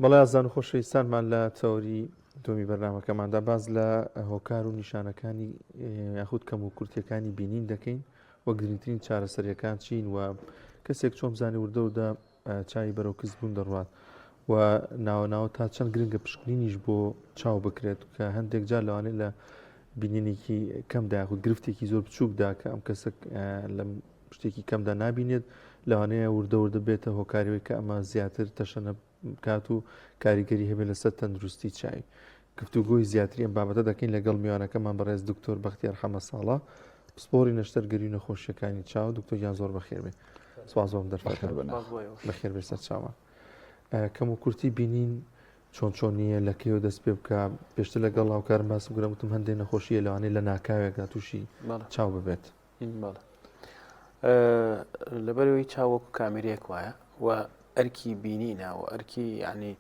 بەڵێ ئازان و خۆشەویستانمان لە تەوەری دووەمی بەرنامەکەماندا باس لە هۆکار و نیشانەکانی یاخود کەم و کورتیەکانی بینین دەکەین و گرنگترین چارەسەریەکان چین و کەسێک چۆن بزانێ وردە وردە چاوی بەرەو کزبوون دەڕوات و ناوە ناوە تا چەند گرنگە پشکنینیش بۆ چاو بکرێت کە هەندێک جار لەوانەیە لە بینینێکی کەمدا یاخود گرفتێکی زۆر بچووکدا کە ئەم کەسە لەم شتێکی کەمدا نابینێت لەوانەیە وردە وردە بێتە هۆکاریەوەی کە ئەمە زیاتر تەشەنە بکات و کاریگەری هەبێت لەسەر تەندروستی چاوی. گفتوگۆی زیاتری ئەم بابەتە دەکەین لەگەڵ میوانەکەمان بەڕێز دکتۆر بەختیار حەمە ساڵە پسپۆری نەشتەرگەری و نەخۆشیەکانی چاو. دکتۆر گیان زۆر بەخێر بێ. سپاس بۆم دەرفەتە. بەخێر بێ سەر چاوان. کەم و کورتی بینین چۆن چۆن نییە لە کەیەوە دەست پێ بکە پێشتر لەگەڵ هاوکارم باسم کردم وتم هەندێک نەخۆشیە لەوانەیە لە ناکاوێکدا تووشی چاو ببێت. بەڵێ لەبەرەوەی چاو وەکو کامیرەیەک وایە و ئەرکی بینینە و ئەرکی یعنی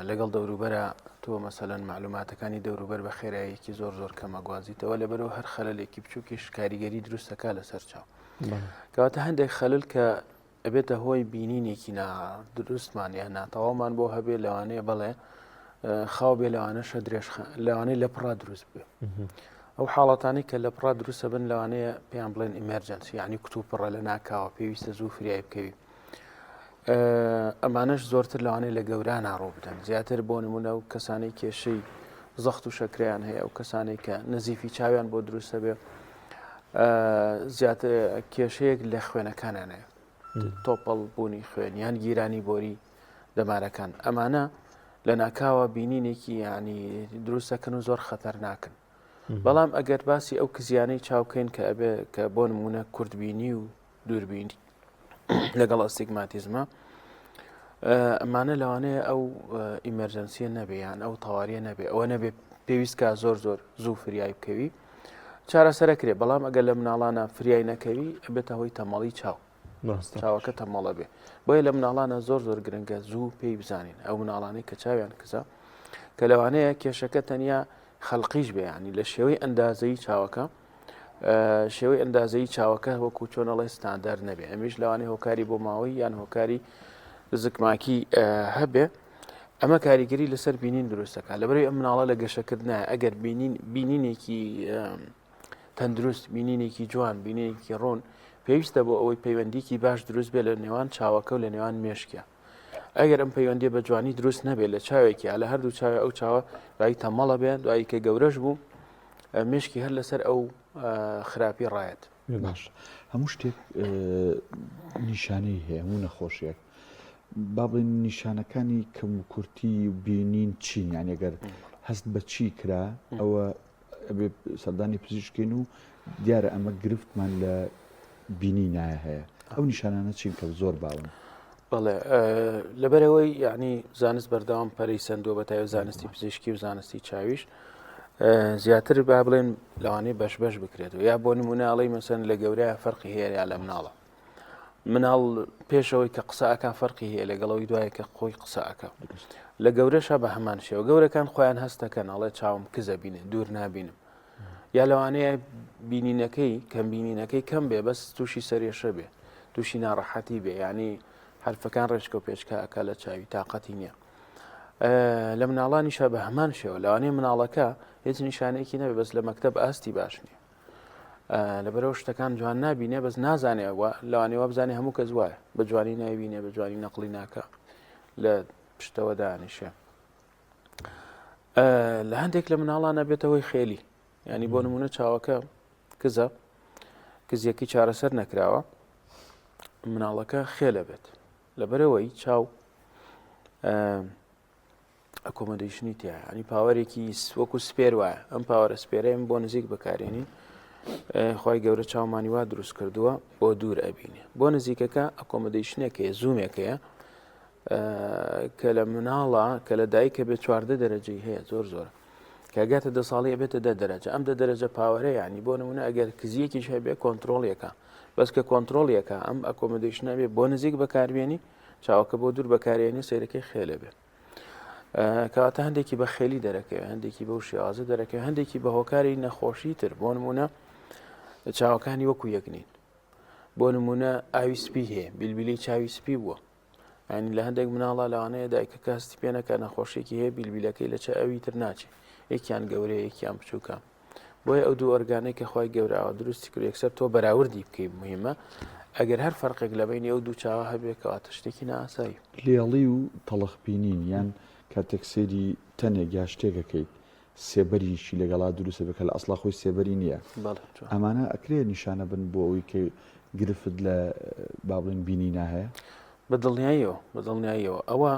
لەگەڵ دەوروبەرە تۆ مەسەەن معلوماتەکانی دەوروبەر بە خێرایەکی زۆر زۆر کەمە گوازیتەوە لەبەرەوە هەر خەلێکی بچووکیش کاریگەری دروستەکە لەسەر چاو کەواتە هەندێک خەلل کە ئەبێتە هۆی بینینێکی نا دروستمان یان ناتەواومان بۆ هەبێ لەوانەیە بەڵێ خاو بێ لەوانەشە درێژ لەوانەیە لە پڕا دروست بێ ئەو حاڵەتانی کە لە پڕا دروستە بن لەوانەیە پێیان بڵێن emergency یعنی کتوپڕە لە ناکاوە پێویستە زوو فریای بکەوی ئەمانەش زۆرتر لەوانەیە لە گەوران ڕوو بدەن زیاتر بۆ نمونە و کەسانی کێشەی زەخت و شەکریان هەیە ئەو کەسانێک کە نەزیفی چاویان بۆ دروستە بێ زیاتر کێشەیەک لە خوێنەکانیان هەیە تۆپەڵ بوونی خوێن یان گیرانی بۆری دەمارەکان ئەمانە لە ناکاوە بینینێکی ینی دروستەکەن و زۆر خەتەرناکن بەڵام ئەگەر باسی ئەو کزیانەی چاوکەین کە ئەبێ کە بۆ نمونە کوردبینی و دووربینی لەگەڵ ئەستیگماتیزمە ئەمانە لەوانەیە ئەو emergency یە نەبێ یان ئەو تەواریە نەبێ ئەوە نەبێ پێویست کا زۆر زۆر زوو فریای بکەوی چارەسەرە کرێ بەڵام ئەگەر لە مناڵانە فریای نەکەوی ئەبێتە هۆی تەمەڵی چاو چاوەکە تەمەڵە بێ بۆیە لە مناڵانە زۆر زۆر گرنگە زوو پێی بزانین ئەو مناڵانەی کە چاویان کزە کە لەوانەیە کێشەکە تەنیا خەلقیش بێ ینی لە شێوەی ئەندازەی چاوەکە شێوەی ئەندازەی چاوەکە وەکو چۆنەڵێ ستاندەر نەبێ ئەمیش لەوانەیە هۆکاری بۆ ماوەی یان هۆکاری زکماکی هەبێ ئەمە کاریگەری لەسەر بینین دروستەکە لەبەرەی ئەم مناڵە لە گەشەکردنایە ئەگەر بینین بینینێکی تەندروست بینینێکی جوان بینینێکی ڕوون پێویستە بۆ ئەوەی پەیوەندیکی باش دروست بێ لە نێوان چاوەکە و لە نێوان مێشکە ئەگەر ئەم پەیوەندی بە جوانی دروست نەبێت لە چاوێکی لە هەردوو چاوی ئەو چاوە دوایی تەمەڵە بێ دوایی کە گەورەش بوو مشکی هەر لەسەر ئەو خراپی ڕایەت. باش هەموو شتێک نیشانەی هەیە هەموو نەخۆشیێک با بڵێن نیشانەکانی کەم و کورتی بینین چین یان ئەگەر هەست بە چی کرا ئەوە سەردانی پزیشکین و دیارە ئەمە گرفتمان لە بینی نایە هەیە ئەو نیشانانە چین کە زۆر باون بەڵێ لەبەرەوەی یعنی زانست بەردەوام پەرەی سندووە بە تایبەت زانستی پزیشکی و زانستی چاویش زیاتر با بڵێن لەوانەیە بەش بەش بکرێتەوە یا بۆ نمونە ئەڵێ مەسەن لە گەورەیە فەرقی هەیە یا لە مناڵە مناڵ پێشەوەی کە قسە ئەکا فەرقی هەیە لەگەڵەوەی دوایە کە خۆی قسە ئەکا لە گەورەشە بە هەمان شێوە گەورەکان خۆیان هەستەکەن ئەڵێ چاوم کزە بینێ دوور نابینم یا لەوانەیە بینینەکەی کەم بینینەکەی کەم بێ بەس تووشی سەرێشە بێ تووشی ناڕەحەتی بێ ینی حرفەکان ڕێچکە و پێچکە ئەکا لە چاوی تااقەتی نییە لە مناڵانیشە بە هەمان شێوە لەوانەیە مناڵەکە هیچ نیشانەیەکی نەبێ بەس لە مەکتب ئاستی باش نییە لەبەرەوە شتەکان جوان نابینێ بەس نازانێ لەوانەیە وا بزانێ هەموو کەس وایە بە جوانی نایبینێ بە جوانی نەقلی ناکە لە پشتەوە دانیشێ لە هەندێک لە مناڵانە بێتەوەی خێلی ینی بۆ نمونە چاوەکە کزە کزیەکەی چارەسەر نەکراوە مناڵەکە خێلە بێت لەبەرەوەی چاو accommodation ی تیا ینی power ێکی وەکو spare وایە ئەم power ە spare ەیە بۆ نزیک بەکارێنین خی گەورە چاومانی وا دروست کردووە بۆ دوور ئەبینێ بۆ نزیکەکە accommodation ێکەیە zoom ێکەیە کە لە مناڵە کە لە دایکە بێ 14 دەرەجەی هەیە زۆر زۆر کە گاتە دە ساڵی ئەبێتە دە دەرەجە ئەم دە دەرەجە power ە ینی بۆ نمونە ئەگەر کزیەکیش هەبێ کۆنتترۆڵیەکە بەس کە کۆنتترۆڵیەکە ئەم accommodation ە بێ بۆ نزیک بەکاربیێنی چاوەکە بۆ دوور بەکارێنی سیرەکەی خێلە بێ کەواتە هەندێکی بە خێلی دەرەکەوێت هەندێکی بەو شێوازە دەرەکەوێت هەندێکی بە هۆکاری نەخۆشی تر بۆ نمونە چاوەکانی وەکو یەک نین بۆ نمونە ئاوی سپی هەیە بیلبیلی چاوی سپی بووە. ینی لە هەندێک مناڵە لەوانەیە دایکەکە هەستی پێ نەکە نەخۆشیێکی هەیە بیلبیلەکەی لە چە ئەوی تر ناچێت یەکیان گەورەیە یەکیان بچووکە بۆیە ئەو دوو ئۆرگانەی کە خوای گەورە ئاوا دروستی کرد یەکسەر تۆ بەراوردی بکەی مهمە ئەگەر هەر فەرقێک لە بینی ئەو دوو چاوە هەبێ کەواتە شتێکی نائاسایی. لێڵی و تەڵخ بینین یان کاتێک سەیری تەنێک یا شتێک ئەکەیت سێبەریشی لەگەڵا دروست ئەبێت کە لە ئەسڵا خۆی سێبەری نییە بەڵێ جوان. ئەمانە ئەکرێ نیشانە بن بۆ ئەوەی کە گرفت لە با بڵێین بینینا هەیە؟ بە دڵنیاییەوە بە دڵنیاییەوە ئەوە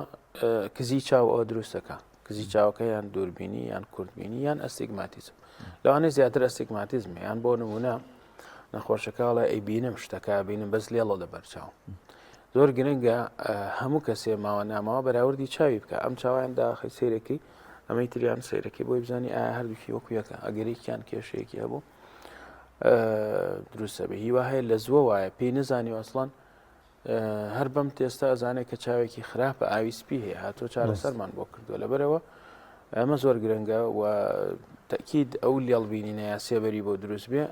کزی چاو ئەوە دروست دەکا کزی چاوەکە یان دووربینی یان کورتبینی یان ئەستیگماتیزم لەوانەیە زیاتر ئەستیگماتیزم یان بۆ نمونە نەخۆشەکەڵێ ئەی بینم شتەکە بینم بەس لێڵە لە بەرچاو زۆر گرنگە هەموو کەسێ ماوە ناماوە بەراوردی چاوی بکە ئەم چاویان داخی سیرەکەی ئەمەی تریان سیرەکەی بۆی بزانی ئایا هەردووکی وەکو یەکە ئەگەرێکیان کێشەیەکی هەبوو دروستە بێ هیوا هەیە لە زووە وایە پێی نەزانی ئەسڵان هەر بەم تێستە ئەزانێت کە چاوێکی خراپە ئاوی سپی هەیە هاتۆ چارەسەرمان بۆ کردووە لەبەرەوە ئەمە زۆر گرنگە و تەکید ئەو لێڵبینینە یا سێبەری بۆ دروست بێ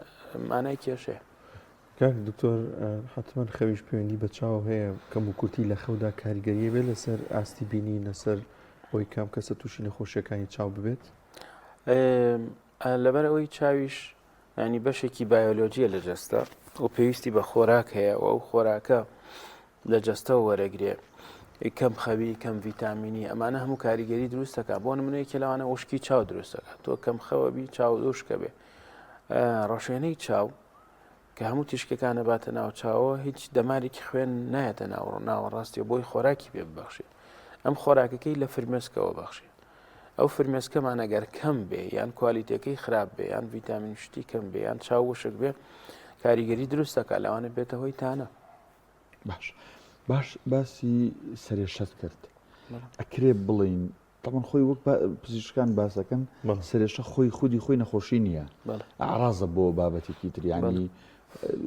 مانای کێشەیە. کاک دکتۆر حتمما خەویش پەیوەندی بە چاو هەیە کەم و کورتی لە خەودا کاریگەریە بێت لەسەر ئاستی بینی لەسەر ئەوی کام کەسە تووشی نەخۆشیەکانی چاو ببێت لەبەر ئەوەی چاویش یانی بەشێکی بایۆلۆجیە لە جەستە و پێویستی بە خۆراک هەیە و ئەو خۆراکە لە جەستەوە وەرەگرێ کەم خەوی کەم ڤیتامینی ئەمانە هەموو کاریگەری دروستەکە بۆ نمونەیەکی لەوانە وشکی چاو دروستەکە تۆ کەم خەوە بی چاو وشکە بێ ڕەشێنەی چاو کە هەموو تیشکەکانە باتە ناو چاوە هیچ دەمارێکی خوێن نایەتە ناوڕ ناوەڕاستی بۆی خۆراکی پێ ببەخشێت ئەم خۆراکەکەی لە فرمێسکەوە بەخشێت ئەو فرمێسکەمان ئەگەر کەم بێ یان کوالیتەکەی خراپ بێ یان ڤیتامین شتی کەم بێ یان چاو وشک بێ کاریگەری دروست دەکات لەوانە بێتە هۆی تانە. باش باش باسی سەرێشەت کرد ئەکرێ بڵین تەمان خۆی وەک پزیشکان باسەکەن سەرێشە خۆی خودی خۆی نەخۆشی نییە ئارازە بۆ بابەتێکی تریانی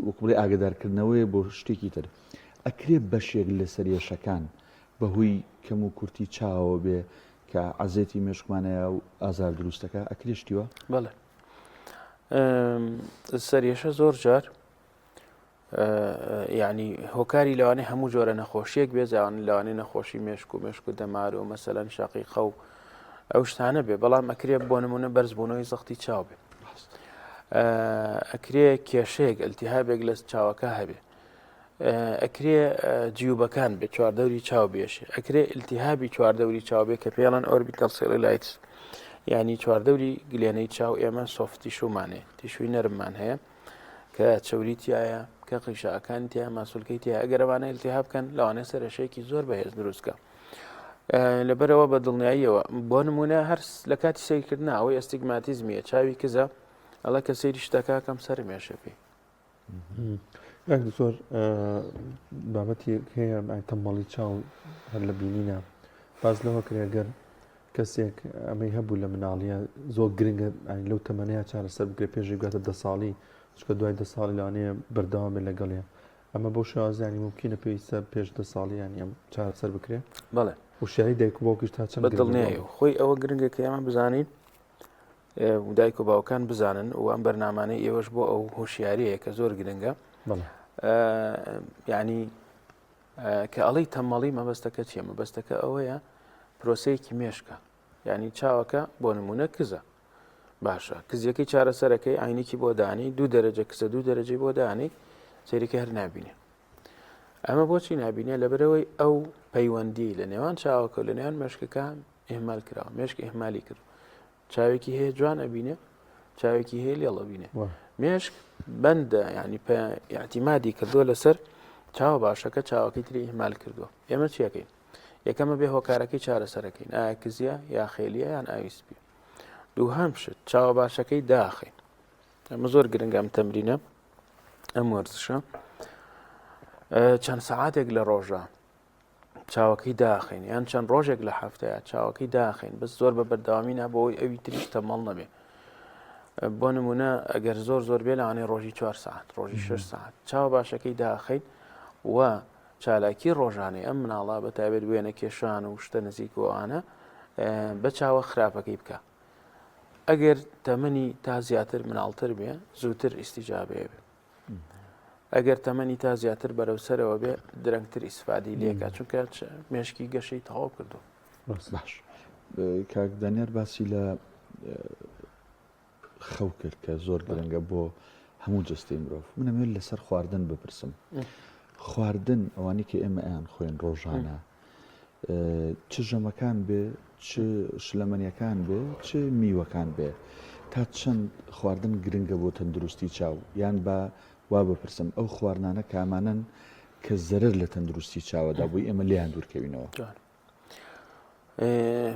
وەک بڵێ ئاگدارکردنەوەی بۆ شتێکی تر ئەکرێ بەشێک لە سەرێشەکان بەهۆی کەم و کورتی چاوەوە بێ کە عەزێتی مێشکمان هەیە و ئازار دروست دەکا ئەکرێ شتی وا؟ بەڵێ سەرێشە زۆر جار یعنی هۆکاری لەوانەیە هەموو جۆرە نەخۆشیەک بێ زیان لەوانەیە نەخۆشی مێشک و مێشک و دەمار و مەسەلەن شەقیقە و ئەو شتانە بێ بەڵام ئەکرێ بۆ نمونە بەرزبوونەوەی زەختی چاو بێ ئەکرێ کێشەیەک ئەلتیهابێک لە چاوەکە هەبێ ئەکرێ جیوبەکان بێ چواردەوری چاو بێشێ ئەکرێ التهابی چواردەوری چاو بێ کە پێڵەن orbital cellulitis ینی چواردەوری گلێنەی چاو ئێمە soft tissue مان هەیە tissue ی نەرممان هەیە کە چوری تایە کە قیشەکان تیا ماسولکەی تیا ئەگەرەوانە التهاب بکەن لەوانەیە سەرەشەیەکی زۆر بەهێز دروستکە لەبەرەوە بە دڵنیاییەوە بۆ نمونە هەر لە کاتی سیرکردنا ئەوەی ئەستیگماتیزمیە چاوی کزە ئەڵە کە سەیری شتەکە کەم سەر مێشە پێی کاک دکتۆر بابەتێک هەیە تەمەڵی چاو هەر لە بینینە باز لەوە کرێ گەر کەسێک ئەمەی هەبوو لە مناڵیە زۆر گرنگە لەو تەمەنەیە چارەسەر بکرێ پێشی گاتە دە ساڵی چکە دوای دە ساڵی لەوانەیە بەردەوام بێت لەگەڵیە ئەمە بۆ شێوازیانی ممکنە پێویستە پێش دە ساڵی ینی ئەم چارەسەر بکرێ بەڵێ وشیاری دایک و باوکیش تا چەند بە دڵنیایەوە خۆی ئەوە گرنگە کە ئێمە بزانین دایک و باوکان بزانن و ئەم بەرنمانەی ئێوەش بۆ ئەو هۆشیاریەیە کە زۆر گرنگە یعنی کە ئەڵی تەمەڵی مەبەستەکە چیە مەبەستەکە ئەوەیە پرۆسەیەکی مێشکە یعنی چاوەکە بۆ نمونە کزە باشە کزیەکەی چارەسەرەکەی عینێکی بۆ دانی دوو دەرەجە کزە دوو دەرەجەی بۆ دانی سەیرەکە هەر نبینێ ئەمە بۆچی نبینێ لەبەرەوەی ئەو پەیوەندی لە نێوان چاوەکە لە نێوان مشکەکە ئیهمال کراوە مێشک ئیهمالی کرد چاوێکی هەیە جوان ئەبینێ چاوێکی هەیە لێڵ ئەبینێ مێشک بەندە ینی اعتیمادی کردووە لەسەر چاوە باشەکە چاوەکەی تری ئیهمال کردووە ئێمە چیەکەین یەکەمە بێ هۆکارەکەی چارەسەرەکەین ئایا کزیە یا خێلیە یان ئاوی سپی دووهەم شت چاوە باشەکەی داخین ئەمە زۆر گرنگە ئەم تەمرینە ئەم وەرزشە چەند سەعاتێک لە ڕۆژە چاوەکەی داخین یان چەند ڕۆژێک لە هەفتەیە چاوەکەی داخین بەس زۆر بە بەردەوامی نا بۆ ئەوی تریش تەمەڵ نەبێ بۆ نمونە ئەگەر زۆر زۆر بێ لەوانەیە ڕۆژی 4 ساعت ڕۆژی 6 ساعت چاوە باشەکەی داخین و چالاکی ڕۆژانەی ئەم مناڵە بە تایبەت وێنە کێشان و شتە نزیک وانە بە چاوە خراپەکەی بکە ئەگەر تەمەنی تا زیاتر مناڵتر بێ زووتر ئیسیجابەیە بێ. ئەگەر تەمەنی تا زیاتر بەرەو سەرەوە بێ درەنگتر ئیسفادەی لێکا چونکە مێشکی گەشەی تەواو کردو. باش کاک دانیار باسی لە خەو کرد کە زۆر گرنگە بۆ هەموو جستەی مرۆڤ من ئەمەوێت لەسەر خواردن بپرسم خواردن ئەوانی کە ئێمە ئەیان خۆین ڕۆژانە چ ژەمەکان بێ چ شلەمەنیەکان بێ چ میوەکان بێ تا چەند خواردن گرنگە بۆ تەندروستی چاو یان با وا بپرسم ئەو خواردنانە کامانەن کە زەرەر لە تەندروستی چاوەدا بۆی ئێمە لێیان دوورکەوینەوە؟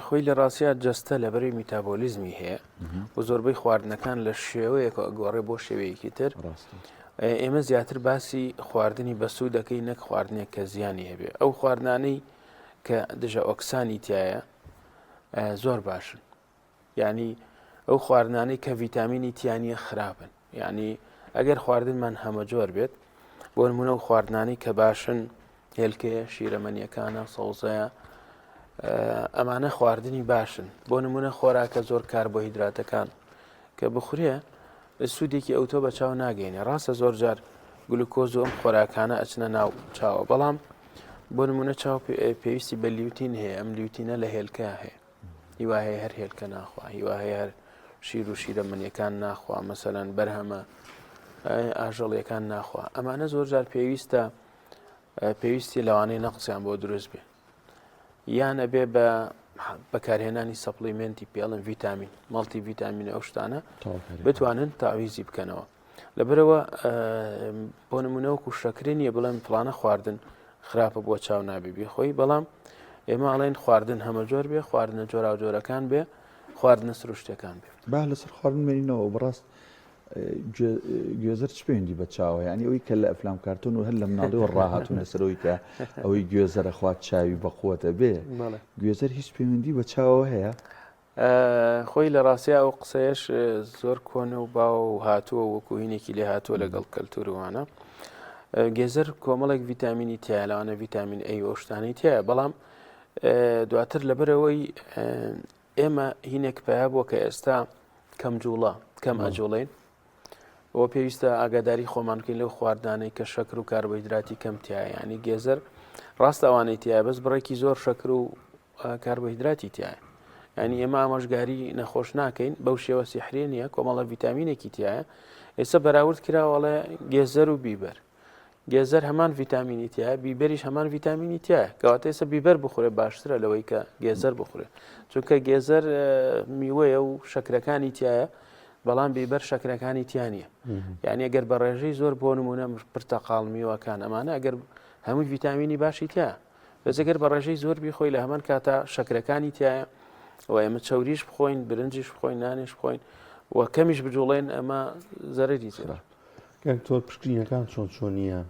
خۆی لە ڕاستیا جەستە لەبەری میتابۆلیزمی هەیە و زۆربەی خواردنەکان لە شێوەیەک ئەگۆڕێ بۆ شێوەیەکی تر ئێمە زیاتر باسی خواردنی بەسوو دەکەی نەک خواردنێک کە زیانی هەبێ ئەو خواردنانەی کە دژە ئۆکسانی تایە زۆر باشن یعنی ئەو خواردنانەی کە ڤیتامینی تیانە خراپن یعنی ئەگەر خواردنمان هەمەجۆر بێت بۆ نمونە و خواردنانی کە باشن هێلکەیە شیرەمەنیەکانە سەوزەیە ئەمانە خواردنی باشن بۆ نمونە خۆراکە زۆر کاربۆهیدراتەکان کە بخورێ سوودێکی ئەوتۆ بە چاو ناگەینێ ڕاستە زۆر جار گلوکۆز و ئەم خۆراکانە ئەچنە ناو چاوە بەڵام بۆ نمونە چاو پێویستی بە lutein هەیە ئەم lutein ە لە هێلکە هەیە هیوا هەیە هەر هێلکە ناخوا هیوا هەیە هەر شیر و شیرەمەنیەکان ناخوا مەسەلەن بەرهەمە ئاژەڵیەکان ناخوا ئەمانە زۆر جار پێویستە پێویستی لەوانەیە نەقسیان بۆ دروست بێ یان ئەبێ بە بەکارهێنانی supplement ی پێڵن ڤیتامین multivitamin ئەو شتانە بتوانن تاویزی بکەنەوە لەبەرەوە بۆ نمونە وەکو شەکرێ نییە بڵێن فلانە خواردن خراپە بۆ چاو نابێ بیخۆی بەڵام ئێمە ئەڵێن خواردن هەمە جۆر بێ خواردنە جۆراوجۆرەکان بێ خواردنە سروشتەکان بێ با لەسەر خواردن مێنینەوە بەڕاست گوێزەر چ پەیوەندی بە چاوە یعنی ئەوی کە لە ئەفلام کارتۆن و هەر لە مناڵیەوە ڕاهاتوون لەسەرەوەی کە ئەوەی گوێزەرە خوات چاوی بەقوەتە بێ گوێزەر هیچ پەیوەندی بە چاوەوە هەیە؟ خۆی لە ڕاستیا ئەو قسەیەش زۆر کۆنە و باو و هاتووە وەکو هینێکی لێ هاتووە لەگەڵ کەلتوروانە گێزەر کۆمەڵێک ڤیتامینی تیا لەوانە ڤیتامین ئەی و شتانی تایە بەڵام دواتر لەبەرەوەی ئێمە هینێک پیا بووە کە ئێستا کەم جوڵە کەم ئەجوڵێن ئەوە پێویستە ئاگاداری خۆمان بکەین لەو خواردانەی کە شەکر و کاربۆهیدراتی کەم تایە ینی گێزەر ڕاستە ئەوانەی تایە بەس بڕێکی زۆر شەکر و کاربۆهیدراتی تایە ینی ئێمە ئامۆژگاری نەخۆش ناکەین بەو شێوە سیحریە نییە کۆمەڵە ڤیتامینێکی تایە ئێستا بەراورد کراوەڵێ گێزەر و بیبەر گێزەر هەمان ڤیتامینی تایە بیبەریش هەمان ڤیتامینی تایە کەواتە ئێستا بیبەر بخورێ باشترە لەوەی کە گێزەر بخورێ چونکە گێزەر میوەیە و شەکرەکانی تایە بەڵام بیبەر شەکرەکانی تیا نییە یعنی ئەگەر بە ڕێژەی زۆر بۆ نمونە پرتەقاڵ میوەکان ئەمانە ئەگەر هەمووی ڤیتامینی باشی تیا بەس ئەگەر بە ڕێژەی زۆر بیخۆی لە هەمان کاتا شەکرەکانی تایە و ئێمە چەوریش بخۆین برنجیش بخۆین نانیش بخۆین و کەمیش بجوڵێن ئەمە زەرەری زۆر. کاک تۆر پشکنینەکان چۆن چۆنیە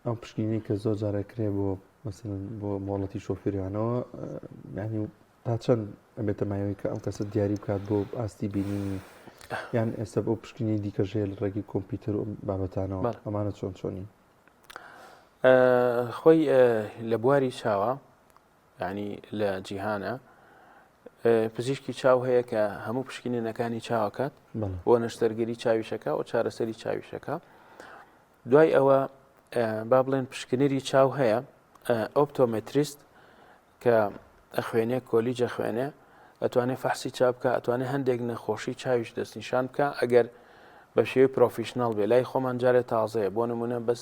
ئەم پشکنینەی کە زۆر جارە کرێ بۆ مەسەلەن بۆ مۆڵەتی شۆفێریانەوە یعنی تا چەند ئەبێتە مایەوەی کە ئەم کەسە دیاری بکات بۆ ئاستی بینینی یان ئێستا بۆ پشکنینی دیکە ژێ لە ڕێگەی کۆمپیوتەر و بابەتانەوە ئەمانە چۆن چۆنی خۆی لە بواری چاوە یعنی لە جیهانە پزیشکی چاو هەیە کە هەموو پشکنینەکانی چاوەکات بۆ نەشتەرگەری چاویشەکە و چارەسەری چاویشەکە دوای ئەوە با بڵێن پشکنەری چاو هەیە optometrist کە ئەخوێنێ کۆلیج ئەخوێنێ ئەتوانێ فەحسی چاو بکە ئەتوانێ هەندێک نەخۆشی چاویش دەستنیشان بکە ئەگەر بە شێوەی professional بێ لای خۆمان جارێ تازەیە بۆ نمونە بەس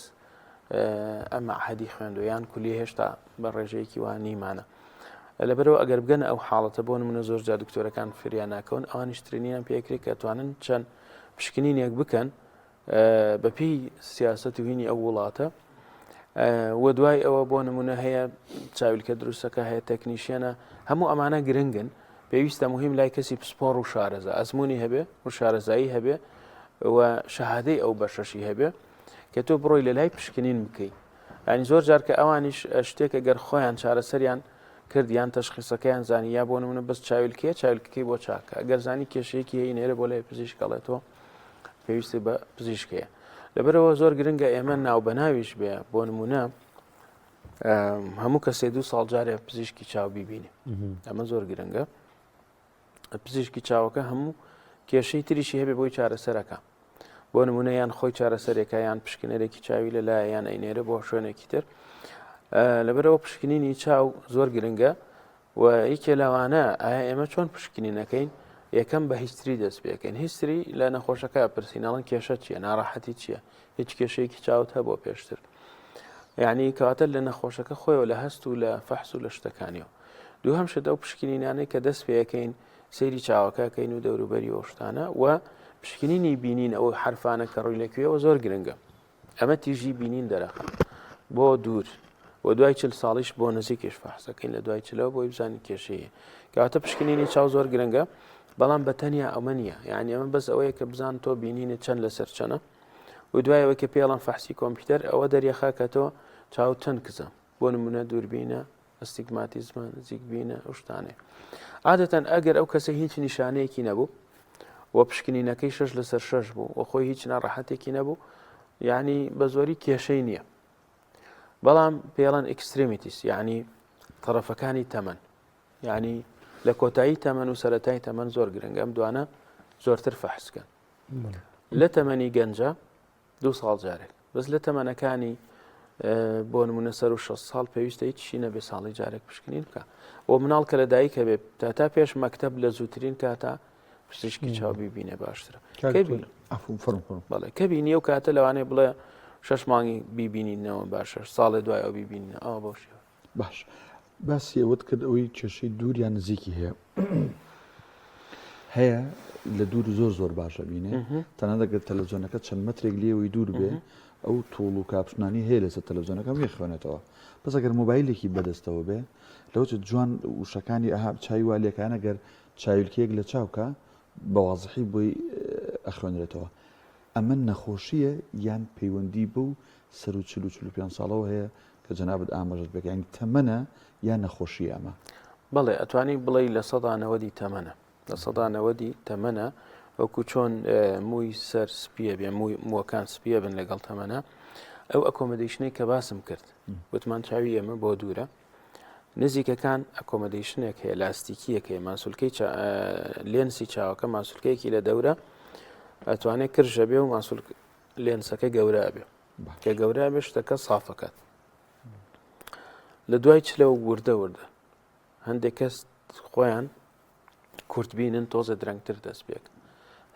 ئەم مەعهەدی خوێندو یان کولی هێشتا بە ڕێژەیەکی وا نیمانە لەبەرەوە ئەگەر بگەنە ئەو حاڵەتە بۆ نمونە زۆر جا دکتۆرەکان فریا ناکەون ئەوانیش training یان پێکرێت کە توانن چەند پشکنینێک بکەن بەپێی سیاست و هینی ئەو وڵاتە و دوای ئەوە بۆ نمونە هەیە چاویلکە دروستەکە هەیە technician ە هەموو ئەمانە گرنگن پێویستە مهم لای کەسی پسپۆڕ و شارەزا ئەزمموی هەبێ و شارەزایی هەبێ و شەهادەی ئەو بەشەشی هەبێ کە تۆ بڕۆی لە لای پشکنین بکەی ینی زۆر جار کە ئەوانیش شتێکە گەر خۆیان چارەسەریان کرد یان تەشخیسەکەیان زانی یا بۆ نمونە بەس چاویلکەیە چاویلکەکەی بۆ چاکە ئەگەر زانی کێشەیەکی هەیە نێرە بۆ لای پزیشکەڵێتەوە پێویستی بە پزیشک هەیە لەبەرەوە زۆر گرنگە ئێمە ناو بەناویش بێ بۆ نمونە هەموو کەسێ دو ساڵ جارێ پزیشکی چاو بیبینێ ئەمە زۆر گرنگە پزیشکی چاوەکە هەموو کێشەی تریشی هەبێ بۆی چارەسەرەکە. بۆ نمونە یان خۆی چارەسەرێکە یان پشکنەرێکی چاوی لەلایە یان ئەینێرە بۆ شوێنێکی تر لەبەرەوە پشکنینی چاو زۆر گرنگە و یەکێ لەوانە ئایا ئێمە چۆن پشکنینەکەین یەکەم بە history دەست پێکەین history لە نەخۆشەکە پرسین ئەڵێن کێشە چییە ناڕەحەتی چییە هیچ کێشەیەکی چاوت هەبووە پێشتر یعنی کەواتە لە نەخۆشەکە خۆیەوە لە هەست و لە فەحس و لە شتەکانیەوە دووهەم شت ئەو پشکنینانەی کە دەست پێەکەین سەیری چاوەکەکەین و دەوروبەری ئەو شتانە و پشکنینی بینین ئەو حرفانە کە ڕووی لەکوێەوە زۆر گرنگە ئەمە تیژی بینین دەرەخە بۆ دوور و دوای چل ساڵیش بۆ نزیکیش فەحسەکەین لە دوای چلەوە بۆی بزانین کێشەیە کەواتە پشکنینی چاو زۆر گرنگە بەڵام بە تەنیا ئەمە نییە یعنی ئەمە بەس ئەوەیە کە بزان تۆ بینینت چەند لەسەر چەنە و دوایەوە کە پێڵەن فەحسی کۆمپیوتەر ئەوە دەریەخا کە تۆ چاو چەند کزە بۆ نمونە دووربینە ئەستیگماتیزمە نزیکبینە ئەو شتانەیە عادەتەن ئەگەر ئەو کەسە هیچ نیشانەیەکی نەبوو و پشکنینەکەی شش لەسەر شش بوو و خۆی هیچ ناڕەحەتێکی نەبوو یعنی بە زۆری کێشەی نییە بەڵام پێڵەن extremities یعنی طرفەکانی تەمەن یعنی لە کۆتایی تەمەن و سەتای تەمەن زۆر گرنگە ئەم دوانە زۆرتر فەحسکەن لە تەمەنی گەنجە دوو ساڵ جارێک بەس لە تەمەنەکانی بۆ نمونە سەر و 6 ساڵ پێویستە هیچ نەبێ ساڵی جارێک پشکنین بکە و مناڵ کە لە دایکە بێ تا تا پێش مەکتب لە زووترین کاتا پزیشکی چاو بیبینێ باشترە بەڵێ کە بینی ئەو کاتە لەوانەیە بڵێ شش مانگی بیبینینەوە باشە ساڵێ دوای ئەو بیبینین ئەوە بۆ شێوە باش باسی ئەوەت کرد ئەوەی کێشەی دوور یان نزیکی هەیە هەیە لە دوور زۆر زۆر باشە بینێ تەنانەت ئەگەر تەلەڤزیۆنەکە چەند مەترێک لێوەی دوور بێ ئەو توڵ و caption انی هەیە لەسەر تەلەڤزیۆنەکە وێ خوێنێتەوە بەس ئەگەر مۆبایلێکی بەدەستەوە بێ لەوە جوان وشەکانی ئەها چای والەکان ئەگەر چاویلکەیەک لە چاوکە بە وازحی بۆی ئەخوێنرێتەوە ئەمە نەخۆشییە یان پەیوەندی بەو سەروو 40 و 45 ساڵەوە هەیە کە جەنابت ئاماژەت پێکرد یانی تەمەنە یان نەخۆشییە ئەمە؟ بەڵێ ئەتوانی بڵێی 90% تەمەنە 90% تەمەنە وەکو چۆن مووی سەر سپیە بێ مووی مووەکان سپیە بن لەگەڵ تەمەنە ئەو accommodation ەی کە باسم کرد وتمان چاوی ئێمە بۆ دوورە نزیکەکان accommodation ێک هەیە لاستیکیەک هەیە ماسولکەی لێنسی چاوەکە ماسولکەیەکی لە دەورە ئەتوانێت کرژە بێ و ماسول لێنسەکە گەورە بێ کە گەورە بێ شتەکە سافەکات لە دوای چلەوە وردە وردە هەندێک کەس خۆیان کورتبینن تۆزە درەنگتر دەست پێک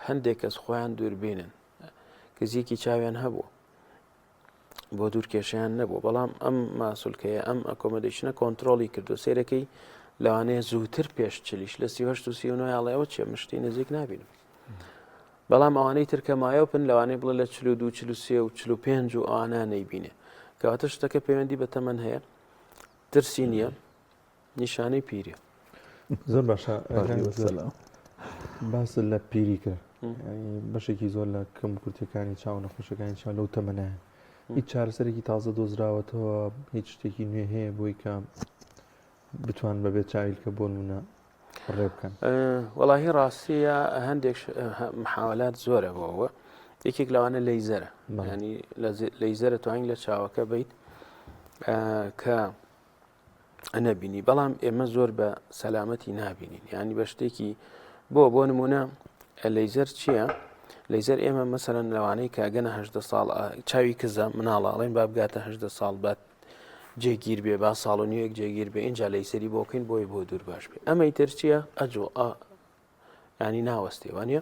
هەندێک کەس خۆیان دووربینن کزیکی چاویان هەبوو بۆ دوور کێشیان نەبوو بەڵام ئەم ماسولکەیە ئەم accommodation ە کۆنتترۆلی کردو سێرەکەی لەوانەیە زووتر پێش چلیش لە 38 و 39 ئەڵێەوە چێ مشتی نزیک نبینم بەڵام ئەوانەی تر کە myope ن لەوانەیە بڵێ لە 42 43 و 45 و ئەوانە نەیبینێ کەواتە شتەکە پەیوەندی بە تەمەن هەیە ترسی نییە نیشانەی پیریە. زۆر باشە باس لە پیری کرد بەشێکی زۆر لە کەم کورتەکانی چاو نەخۆشەکانی چاو لەو تەمەنە هیچ چارەسەرێکی تازە دۆزراوەتەوە هیچ شتێکی نوێ هەیە بۆی کە بتوان بەبێت چاویلکە بۆ نمونە ڕێ بکەن وەڵاهی ڕاستیە هەندێک محاولات زۆرە بۆەوە یەکێک لەوانە لەیزەرە ینی لەیزەرە توانین لە چاوەکە بیت کە نەبینی بەڵام ئێمە زۆر بە سەلامەتی نابینین ینی بە شتێکی بۆ بۆ نمونە لەیزەر چییە؟ لەیزەر ئێمە مەسەرەن لەوانەی کاگەنە هەدە ساڵ چاوی کزە مناڵاڵێن بابگاتە هەدە ساڵ بات جێگیر بێ با ساڵ و نیوێک جێگیر بێ ئینجا لەیسەری بۆکەین بۆی بۆ دوور باش بێ ئەمەی تر چییە ئەجۆ ینی ناوەستێ وانە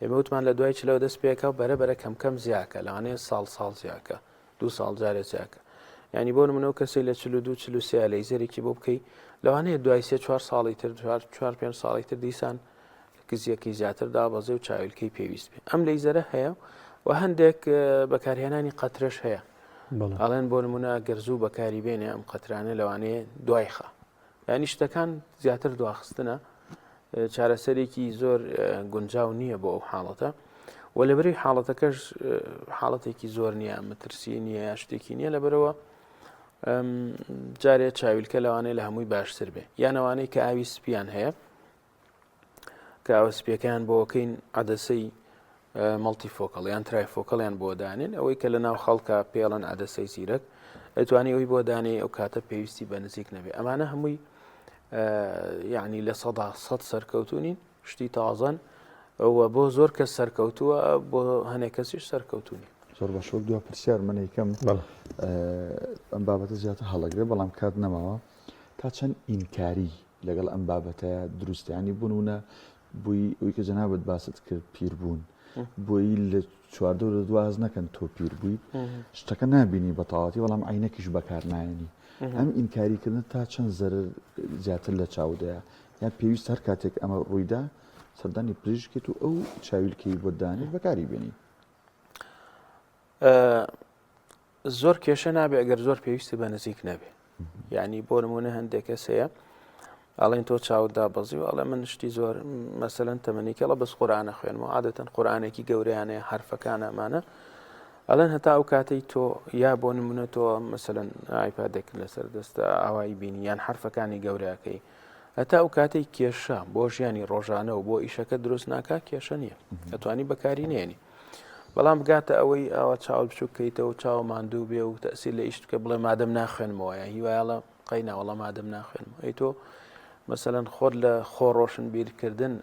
ئێمە وتمان لە دوای چلەوە دەست پێکە و بەرە بەرە کەم کەم زیاکە لەوانەیە ساڵ ساڵ زیاکە دو ساڵ جارێ زیاکە ینی بۆ منەوە کەسی لە 42 43 لەیزەرێکی بۆ بکەی لەوانەیە دوای سێ چوار ساڵی تر چوار چوار پێنج ساڵی تر دیسان کزیەکەی زیاتر دابەزێ و چاویلکەی پێویست بێ ئەم لەیزەرە هەیە و هەندێک بەکارهێنانی قەترەش هەیە ئەڵێن بۆ نمونە گەر زوو بەکاری بێنێ ئەم قەترانە لەوانەیە دوای خە یعنی شتەکان زیاتر دواخستنە چارەسەرێکی زۆر گونجاو نییە بۆ ئەو حاڵەتە و لەبەری حاڵەتەکەش حاڵەتێکی زۆر نییە مەترسی نییە یا شتێکی نییە لەبەرەوە جارێ چاویلکە لەوانەیە لە هەمووی باشتر بێ یانەوانەی کە ئاوی سپیان هەیە کە ئاوە سپیەکەیان بۆکەین عەدەسەی multifocal یان trifocal یان بۆ دانێن ئەوەی کە لە ناو خەڵکە پێڵەن عەدەسەی زیرەک ئەتوانی ئەوی بۆ دانێ ئەو کاتە پێویستی بە نزیک نەبێ ئەمانە هەمووی یعنی 100% سەرکەوتونین شتی تازەن. و بۆ زۆر کەس سەرکەوتووە بۆ هەنێک کەسیش سەرکەوتوو نیە. زۆر باشە وەک دوا پرسیار من یکەم ئەم بابەتە زیاتر هەڵەگرێ بەڵام کات نەماوە تا چەند ئینکاری لەگەڵ ئەم بابەتەیە دروستیانی بوونە بووی ئەوی کە جەنابەت باست کرد پیربوون بۆی لە چواردەور لە دواز نەکەن تۆ پیر بووی شتەکە نابینی بەتەواتی بەڵام عینەکیش بەکار نایەنی ئەم ئینکاریکردن تا چەند زەرەر زیاتر لە چاودەیە یان پێویست هەر کاتێک ئەمە ڕوویدا سەردانی پزیشکێت و ئەو چاویلکەی بۆ دانێت بەکاری بێنی. زۆر کێشە نابێ ئەگەر زۆر پێویستی بە نزیک نەبێ یعنی بۆ نمونە هەندێک کەس هەیە ئەڵێن تۆ چاوت دابەزی و ئەڵێ من شتی زۆر مەسەلەن تەمەنی کەڵە بەس قورآانە خوێنمەوە عادەتەن قورآانێکی گەورەیانەیە حرفەکان ئەمانە ئەڵێن هەتا ئەو کاتەی تۆ یا بۆ نمونە تۆ مەسەلەن ئایپادێک لەسەر دەستە ئاوایی بینی یان حرفەکانی گەورەکەی هەتا ئەو کاتەی کێشە بۆ ژیانی ڕۆژانە و بۆ ئیشەکە دروست ناکا کێشە نییە ئەتوانی بەکاری نێنی بەڵام بگاتە ئەوەی ئاوا چاوت بچوک کەیتەوە چاوە ماندوو بێ و تەسیر لە ئیشت بکە بڵێ مادەم ناخوێنمەوە یا هیوایەڵە قەی ناوەڵە مادەم ناخوێنمەوە ئەی تۆ مەسەلەن خۆت لە خۆ ڕۆشن بیرکردن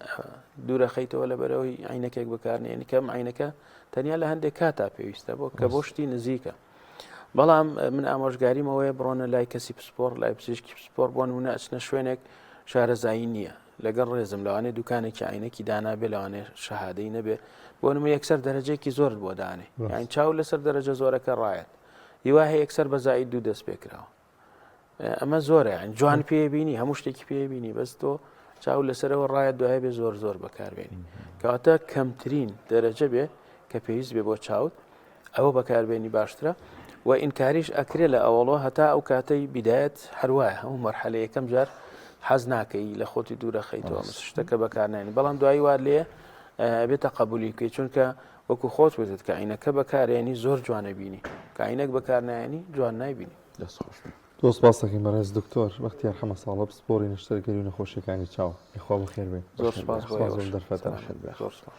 دوورە خەیتەوە لە بەرەوەی عینەکێک بەکارنێنی کەم عینەکە تەنیا لە هەندێک کاتا پێویستە بۆ کە بۆ شتی نزیکە بەڵام من ئامۆژگاریم ئەوەیە بڕۆنە لای کەسی پسپۆر لای پزیشکی پسپۆر بۆ نمونە ئەچنە شوێنێک شارەزایی نییە لەگەڵ ڕێزم لەوانێ دوکانێکی عینەکی دانابێ لەوانێ شەهادەی نەبێ بۆ نمە یەکسەر دەرەجێکی زۆر بۆ دانێ یان چاو لەسەر دەرەجە زۆرەکە ڕایەت هیوا هەیە یەکسەر بە زائید دوو دەست پێکراوە ئەمە زۆرە یان جوان پێبینی هەموو شتێکی پێبینی بەس تۆ چاو لەسەرەوە ڕایە دوای بێ زۆر زۆر بەکاربێنی کەواتە کەمترین دەرەجە بێ کە پێویست بێ بۆ چاوت ئەوە بەکاربێنی باشترە و ئینکاریش ئەکرێ لە ئەوەڵەوە هەتا ئەو کاتەی بیدایەت هەروایە هەموو مەرحەلە یەکەم جار حەز ناکەی لە خۆتی دوورە خەیتەوە شتەکە بەکارنێنی بەڵام دوایی وار لێ بێتە قبولی بکەیت چونکە وەکو خۆت وتت کە عینەکە بەکارێنی زۆر جوانە بینی کە عینەک بەکارنایەنی جوان نایبینی. دەست خۆش بێ. زۆر سپاس دەکەین بەڕێز دکتۆر بەختیار حەمە ساڵە پسپۆڕی نەشتەرگەری و نەخۆشیەکانی چاو یخوا بەخێر بێن زۆر سپاس بۆ سپاس ئێوەش. بۆم دەرفەتە. زۆر سپاس.